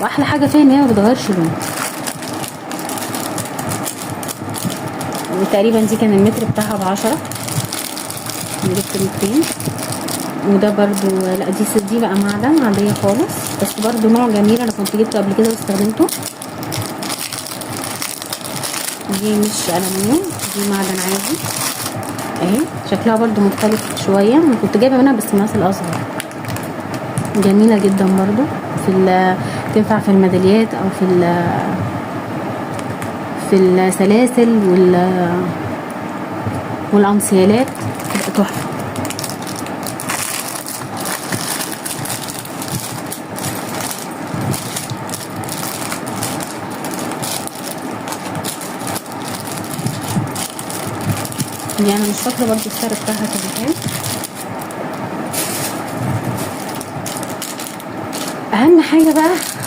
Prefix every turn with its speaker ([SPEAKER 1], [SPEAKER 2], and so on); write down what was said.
[SPEAKER 1] واحلى حاجة فيها ان هي ما بتغيرش لون. وتقريبا دي كان المتر بتاعها ب10، جبت مترين. وده برضو لا دي بقى معدن عادية خالص، بس برضو نوع جميل، انا كنت جبته قبل كده واستخدمته. دي مش ألمنيوم، دي معدن عادي اهي، شكلها برضو مختلف شوية، انا كنت جايبة منها بس مقاس الاصغر. جميلة جدا برضو، تنفع في الميداليات او في السلاسل والانسيالات، تبقى تحفة. يعني انا مش فاكرة برضو السعر بتاعها كان كام. اهم حاجة بقى